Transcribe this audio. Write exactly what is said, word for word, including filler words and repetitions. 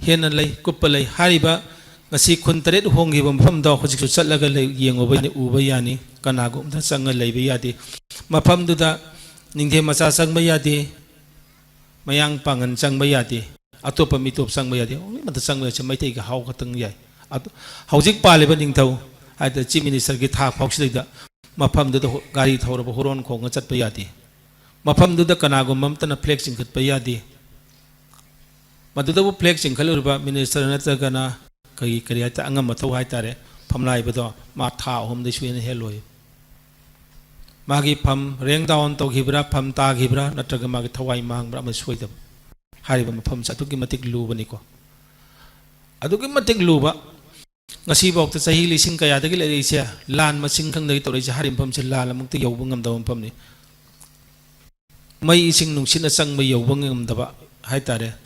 ꯍꯦꯟꯅ ꯂꯩ, ꯀꯨꯞꯄ ꯂꯩ꯫ ꯍꯥꯏꯔꯤꯕ ꯉꯁꯤ ꯈꯨꯟ ꯇꯔꯦꯠ ꯍꯣꯡꯈꯤꯕ ꯃꯐꯝꯗꯣ ꯍꯧꯖꯤꯛꯁꯨ ꯆꯠꯂꯒ ꯂꯩ, ꯌꯦꯡꯉꯨꯕ ꯌꯥꯅꯤ, ꯎꯕ ꯌꯥꯅꯤ꯫ ꯀꯅꯥꯒꯨꯝꯕꯗ ꯆꯪꯉ ꯂꯩꯕ ꯌꯥꯗꯦ꯫ ꯃꯐꯝꯗꯨꯗ ꯅꯤꯡꯊꯦꯝ ꯃꯆꯥ ꯆꯪꯕ ꯌꯥꯗꯦ, ꯃꯌꯥꯡ ꯄꯥꯡꯒꯟ ꯆꯪꯕ ꯌꯥꯗꯦ, ꯑꯇꯣꯞꯄ ꯃꯤꯇꯣꯞ ꯆꯪꯕ ꯌꯥꯗꯦ꯫ ꯑꯣꯡꯂꯤ ꯑꯃꯠꯇ ꯆꯪꯕ ꯌꯥꯁꯦ ꯃꯩꯇꯩꯒꯤ ꯍꯥꯎ ꯈꯛꯇꯪ ꯌꯥꯏ꯫ ꯑꯗꯨ ꯍꯧꯖꯤꯛ ꯄꯥꯜꯂꯤꯕ ꯅꯤꯡꯊꯧ ꯍꯥꯏꯗꯤ ꯆꯤꯐ ꯃꯤꯅꯤꯁꯇꯔꯒꯤ ꯊꯥꯛ ꯐꯥꯎꯁꯤꯗꯩꯗ ꯃꯐꯝꯗꯨꯗ ꯍꯨ-, ꯒꯥꯔꯤ ꯊꯧꯔꯕ ꯍꯨꯔꯣꯟ ꯈꯣꯡꯅ ꯆꯠꯄ ꯌꯥꯗꯦ꯫ ꯃꯐꯝꯗꯨꯗ ꯀꯅꯥꯒꯨꯝꯕ ꯑꯃꯠꯇꯅ ꯐ꯭ꯂꯦꯛ ꯆꯤꯡꯈꯠꯄ ꯌꯥꯗꯦ꯫ ꯃꯗꯨꯗꯕꯨ ꯐ꯭ꯂꯦꯛ ꯆꯤꯡꯈꯠꯂꯨꯔꯤꯕ ꯃꯤꯅꯤꯁꯇꯔ ꯅꯠꯇ꯭ꯔꯒꯅ ꯀꯔꯤ, ꯀꯔꯤ ꯍꯥꯏꯇꯥꯔꯦ, ꯑꯉꯝ ꯑꯊꯧ ꯍꯥꯏꯇꯥꯔꯦ, ꯐꯝꯂꯥꯏꯕꯗꯣ ꯃꯥ ꯊꯥ ꯑꯍꯨꯝꯗꯩꯁꯨ ꯍꯦꯟꯅ ꯍꯦꯜꯂꯣꯏ꯫ ꯃꯥꯒꯤ ꯐꯝ ꯔꯦꯡ ꯗꯥꯎꯟ ꯇꯧꯈꯤꯕ꯭ꯔꯥ, ꯐꯝ ꯇꯥꯈꯤꯕ꯭ꯔꯥ, ꯅꯠꯇ꯭ꯔꯒ ꯃꯥꯒꯤ ꯊꯋꯥꯏ ꯃꯥꯡꯕ꯭ꯔꯥ ꯑꯃ ꯁꯣꯏꯗꯕ꯫ ꯍꯥꯏꯔꯤꯕ ꯃꯐꯝꯁꯦ ꯑꯗꯨꯛꯀꯤ ꯃꯇꯤꯛ ꯂꯨꯕꯅꯤꯀꯣ꯫ ꯑꯗꯨꯛꯀꯤ ꯃꯇꯤꯛ ꯂꯨꯕ꯫ ꯉꯁꯤꯐꯥꯎꯗ ꯆꯍꯤ ꯂꯤꯁꯤꯡ ꯀꯌꯥꯗꯒꯤ ꯂꯩꯔꯛꯏꯁꯦ, ꯂꯥꯟ ꯃꯁꯤꯡ ꯈꯪꯗꯒꯤ ꯇꯧꯔꯛꯏꯁꯦ, ꯍꯥꯏꯔꯤꯕ ꯃꯐꯝꯁꯦ ꯂꯥꯟ ꯑꯃꯨꯛꯇ ꯌꯧꯕ ꯉꯝꯗꯕ ꯃꯐꯝꯅꯤ꯫ ꯃꯩ ꯏꯁꯤꯡ ꯅꯨꯡꯁꯤꯠꯅ ꯆꯪꯕ ꯌꯧꯕ ꯉꯝꯗꯕ ꯍꯥꯏꯇꯥꯔꯦ꯫